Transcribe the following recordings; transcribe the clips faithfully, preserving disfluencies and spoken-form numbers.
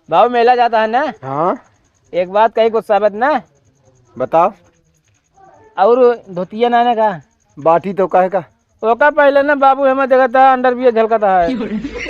बाबू, मेला जाता है ना? हाँ। एक बात कही, गुस्सा मत ना। बताओ। और धोतिया ना, ना का? बाटी तो काहे का? ओका पहले ना बाबू हमें देखता, underwear झलकता है।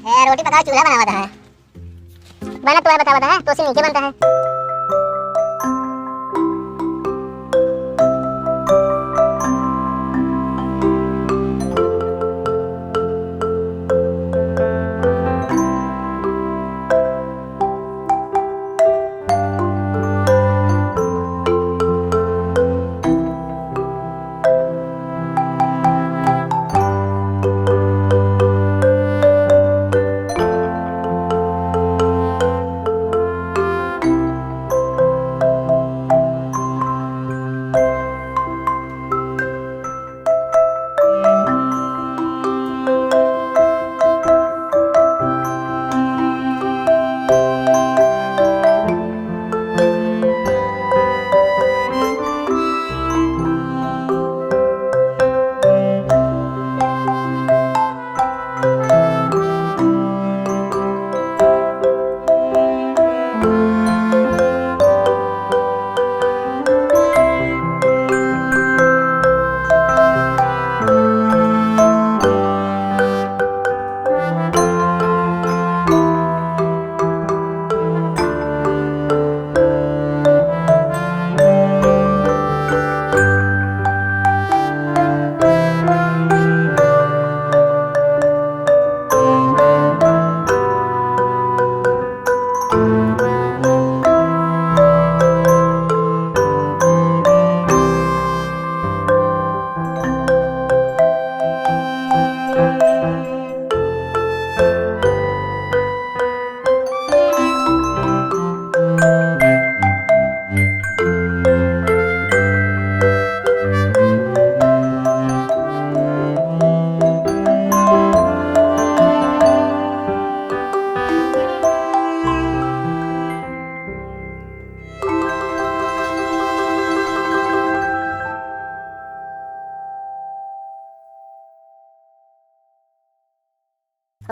ए, रोटी पकाओ, चूल्हा बनावा था। बना तो है, बता, बता है, तो से नीचे बनता है।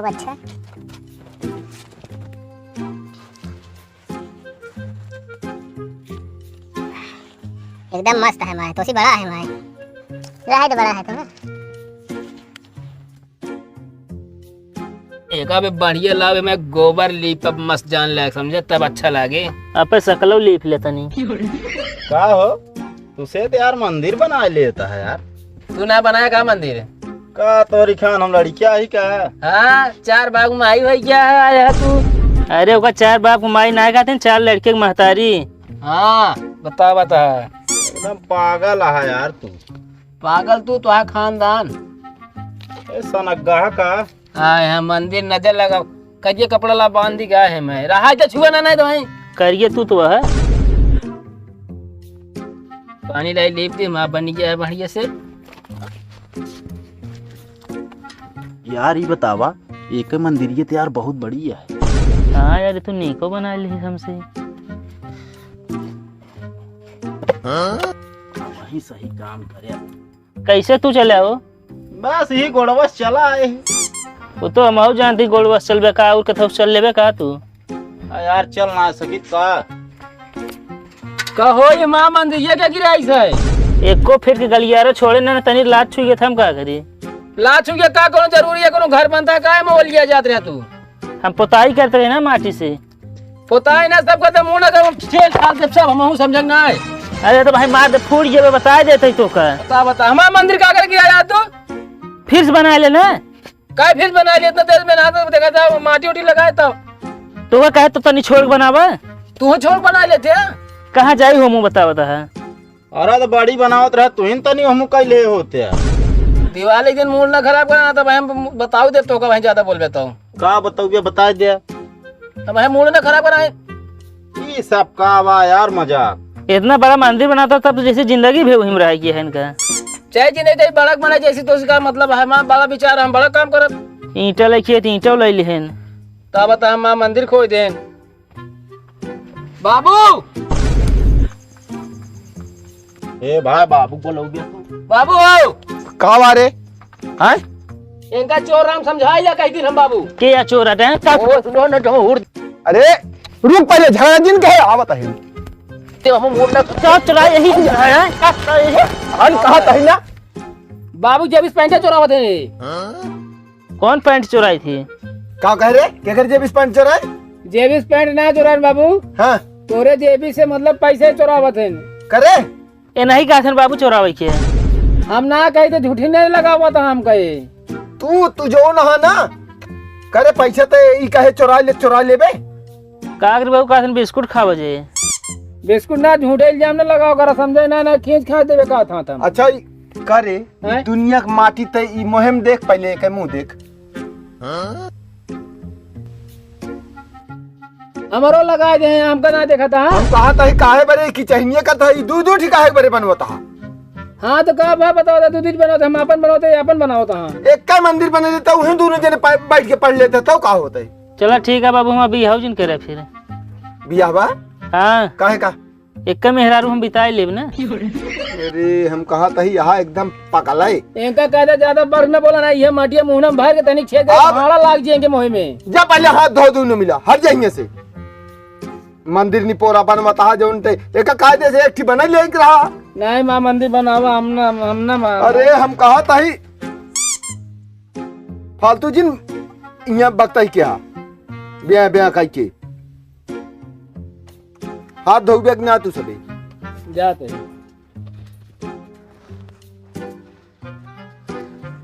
खूब अच्छा। एकदम मस्त है माय, तोसी बड़ा है माय। रहे तो बड़ा है तो ना। एका बे बढ़िया लावे में गोबर लीपब मस्त जान लायक समझे तब अच्छा लागे। अबे सकलो लीप ले तनी। का हो? तुसे तो यार मंदिर बना लेता है यार। तू ना बनाया का मंदिर? का तोरी खान हम लड़किया ही का? हाँ, चार बाग माई भाई क्या है आया तू? अरे ओका चार बाप माई ना कहते चार लड़के के महतारी। हाँ, बता बता। एकदम पागल है यार तू। पागल तू, तो है खानदान। ए सनग्गा का? हाँ, यहाँ मंदिर नजर लगा। करिए कपड़ा ला बांध दी गया है मैं। रहा तो छुआ ना, नहीं तो वहीं। करिए तू तो वह। पानी लाई लेप दे, माँ बन गया है बढ़िया से। यार, ई बतावा, एक मंदिरिये तो यार बहुत बड़ी है। हाँ यार, ये तो नीको बना ली हमसे। वही सही काम करे। कैसे तू चले हो? बस यही गोड़वा से चला आए ही। वो तो हम जानती गोड़वा से चलबे का, और कथौ से चल लेबे का तू? आ यार, चल ना सकित का? कहो ये माँ मंदिरिया क्या गिराइस है? एको फीट के गलियारा छोड़े ना, तनी लात छुई गए थे, हम का करी? लात छुई गए का, कोनो जरूरी है, कोनो घर बनता है का, मोल लिया जात रहा तू? हम पोताई करते रहे ना माटी से। पोताई ना सब करते, मुंह ना करो, ठेल ठाल दे सब, हमहू समझंग ना है। अरे तो भाई मार दे, फूट जेबे, बताए देते तो का। बता, बता, हमारा मंदिर का कर गिराया तू? फिर से बना ले ना। काय फिर बना ले, इतना तेज में ना तो देखा था, वो माटी उटी लगाए तब। तो वो कहे तो तनी छोड़ के बनावा। तू छोड़ बना लेते हैं। कहाँ जाई हो मुँह बतावा था। अरे तो बड़ी बनावत रहे, तू ही तनी हमू कैले होते हैं। दिवाली के दिन मूड ना खराब करना, तब हम बताओ दे तो का भाई ज्यादा बोलबे तो। का बताओगे, बता दे। तब हम मूड ना खराब कराए। ई सब का बा यार मजाक। इतना बड़ा मंदिर बनाता तब तो जैसे जिंदगी भी वहीं में रह गई है इनका। चाहे जिंदगी चाहे बड़ा बना जैसी तो उसका मतलब है, हमारा बड़ा विचार, हम बड़ा काम करब। ईंटा लेके तो ईंटा ले लिहन। तब बता हम मंदिर खोई देन। बाबू! ए भाई, बाबू बोलोगे तू? बाबू हो! का बा रे? हैं? इनका चोर राम समझाई ला कही दिन हम बाबू। के या चोर हटे हैं? का ओ, सुनो ना, जो उड़ अरे, रुक पहले, झगड़ा जिन के है, आवत है। ते हम मुड़ ना क्या चुरा यही है? क्या चुरा यही? हम कहा था ही ना। बाबू जेबिस पैंट चोरावत है। कौन पैंट चुराई थी? का कह रे? केकर जेबिस पैंट चुराए? जेबिस पैंट ना चुराए बाबू। हाँ। तोरे जेबी से मतलब पैसे चुरावत हैं। करे? ए नहीं कहथन बाबू चोरावे के। हम ना कही तो झूठी नहीं लगावत हम कही। तू, तू जो ना है ना, करे पैसे ते ई कहे चुरा ले, चुरा लेबे। का करी बाबू कहथन बिस्कुट खावे जे। बिस्कुट ना, झूठे इल्जाम ना लगाओ करा, समझे ना, ना खींच खा देबे कहत हन हम। अच्छा, ई करे, ई हैं? दुनिया के माटी ते ई मुँह देख, पहले एके मुँह देख। हमरो लगाए दे, हमका ना देखत हा। हम कहा था, काहे बरे की चहनिया का था, ई दू दू ठी काहे बरे बनवत हा? हाँ, तो का बा, बताओ तो, दू दू ठी बनवत, हम आपन बनवत, आपन बनावत हा। एक का मंदिर बने देता, उहें दोनों जने पा-, बैठ के पढ़ लेते, तो का होता है? चला ठीक है बाबू, हम अभी हाउ जिन करे फिर। बियाह बा? हाँ। काहे का? एक मेहरारू हम बिताए लेब ना। अरे, हम कहा तही यहाँ एकदम पगल है। इनका कहते ज्यादा बड़ न बोला ना, ये माटिया मुहना में भर के तनिक छेद दे, आप भाड़ा लाग जाएंगे मोहे में। जा पहले हाथ धो दूँ, न मिला, हट जाएंगे से। मंदिर निपोरा बनवा तहा जो उनते, एक कायदे से एक ठी बना ले रहा। नहीं माँ, मंदिर बनावा, हम ना, हम ना माँ। अरे, हम कहा तही फालतू जिन यहाँ बकता ही क्या? ब्याह, ब्याह काई के। हाथ धोबे कि ना तू सबे? जाते हैं।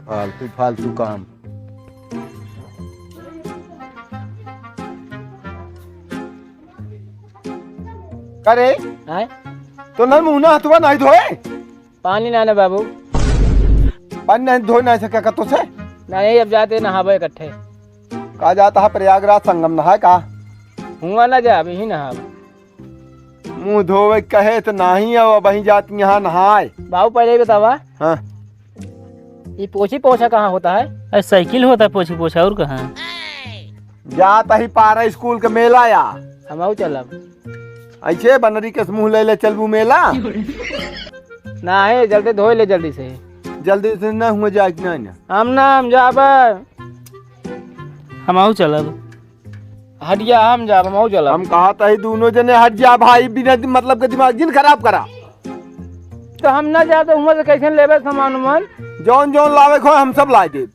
फालतू, फालतू काम। करे? आय? तो ना मुँह ना हथवा नहीं धोए? पानी ना ना बाबू। पानी नहीं धोए ना सके का तो से? नहीं, अब जाते नहाबे इकट्ठे। का जाता है प्रयागराज संगम नहाए का? हुआ ना जा, अभी ही नहाब। मुँह धोवे कहे तो नाही, अब वहीं जाती यहाँ नहाए। बाबू, पहले ही बतावा। हाँ। ये पोछी पोछा कहाँ होता है? अरे, साइकिल होता है पोछी पोछा, और कहाँ? जात ही पारा स्कूल के मेला या। हम आऊ चलब। ऐसे बनरी के मुँह ले ले चलबू मेला? ना है, जल्दी धोए ले जल्दी से। जल्दी से ना हुआ जाए कि ना, ना। हम ना, हम जाबे। हमहू चलब। हटिया, हम जाब, हमहू चलब। हम कहा तही दोनों जने हट जा भाई, बिना दि-, मतलब के दिमाग जिन खराब करा। तो हम ना जाब तो हुआं से कैसे लेबे सामान उमान? जौन जौन लावे को हम सब लाइ देब।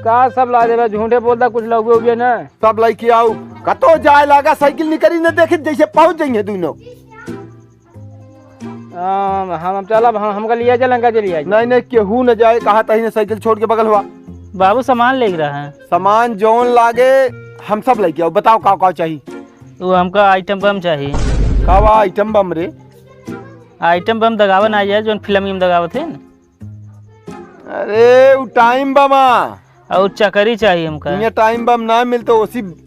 का सब लाइ देबे? झूठे बोलता, कुछ लउबे उबे ना। सब लइके आउ। कतो जाए लागा, साइकिल निकरी न देखित, जैसे पहुँच जाइए दोनों। हम, हम चलब, हम, हमका लिया चल, हमका चलिया। नहीं, नहीं, केहू न जाए, कहा तही न साइकिल छोड़ के बगल हुआ। बाबू सामान लेके रहा है। सामान जौन लागे, हम सब लेके आउ। बताओ का का चाही? वो हमका आइटम बम चाही। का बा आइटम बम रे? आइटम बम दगावन आ जाए, जौन फिल्म में दगावत है न। अरे, उ टाइम बम आ। और चकरी चाही हमका। हियाँ टाइम बम ना मिलतो, ओसी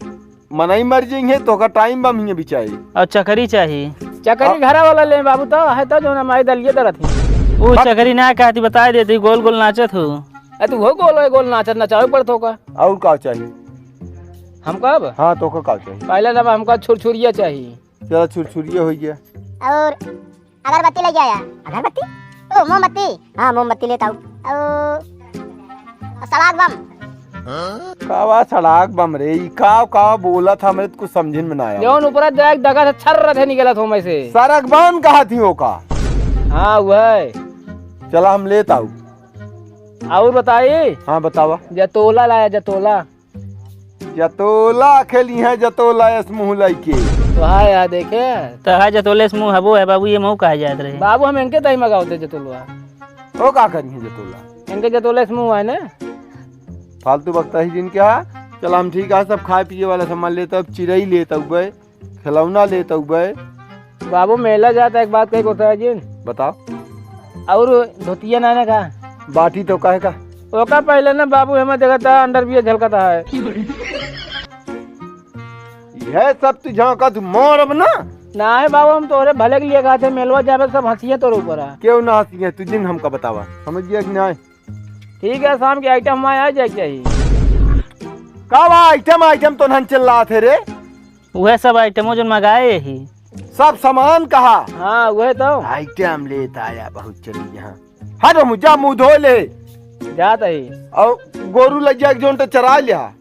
मनई मर जइहे, तोका टाइम बम हियाँ बिचाई। और चकरी चाही। चकरी अब घरा वाला ले बाबू, तो है तो जौन हमारी दलिये दरत है। वो बक- चकरी ना कहती, बताइ देती, गोल गोल नाचत हो। ए, तू हो गोल, गोल नाचत नचावे पड़त होगा। और का चाही? हमका अब? हाँ, तोका का चाही? पहले ना हमका छुरछुरिया चाही। चला, छुरछुरिया होइ गया। और अगरबत्ती लेके आया। अगरबत्ती? ओ, मोमबत्ती। हाँ, मोमबत्ती लेता हूँ। और सड़ाक बम। का बा सड़ाक बम रे? ई का, का बोलत, हमरे तो कुछ समझिन में ना आया। जौन ऊपर जाए दगा से छर रहे निकलत हो में से। सरक बम कहा थी हो का? हाँ, वह। चला, हम लेता हूँ। और बताई? हाँ, बतावा। जतोला लाया, जतोला। जतोला खेली है, जतोला एस मुँह लइके। तो हाँ यार, देखे। तो हाँ, जतोले से मुँह हबो है बाबू, ये मुँह कहा जात रहे। बाबू, हम इनके तही मगावते जतोलवा। ओ का करी है जतोला? इनके जतोले से मुँह है ना। फालतू बकता ही जिनके हा। चला, हम ठीक है, सब खाए पिए वाला सामान लेता, अब चिरई लेता हुए। खिलौना लेत हउबे। बाबू, मेला जाता, एक बात कही को था जिन। बताओ। और धोतिया ना, ना का? बाटी तो काहे का? ओका पहले ना बाबू, हमें देखा था, underwear झलकता है। यह सब तू झांका, तू मार अब ना। ना है बाबू, हम तोरे भले के लिए कहा थे, मेलवा जाबे सब हंसिए तोरे ऊपर है। क्यों ना हंसिए? तू जिन हमका बतावा, समझ गया कि नहीं? ठीक है, शाम के आइटम हमारे आ जाए चाहिए। का बा आइटम, आइटम तो नहन चिल्लात है रे। उहे सब आइटमो जो मगाए यही। सब सामान कहा? हाँ, उहे तो। आइटम लेत आया बहुत चली यहाँ। हट हम जा मुँह धो ले। जात ही। और गोरू लग जाए जोन तो चरा लिया।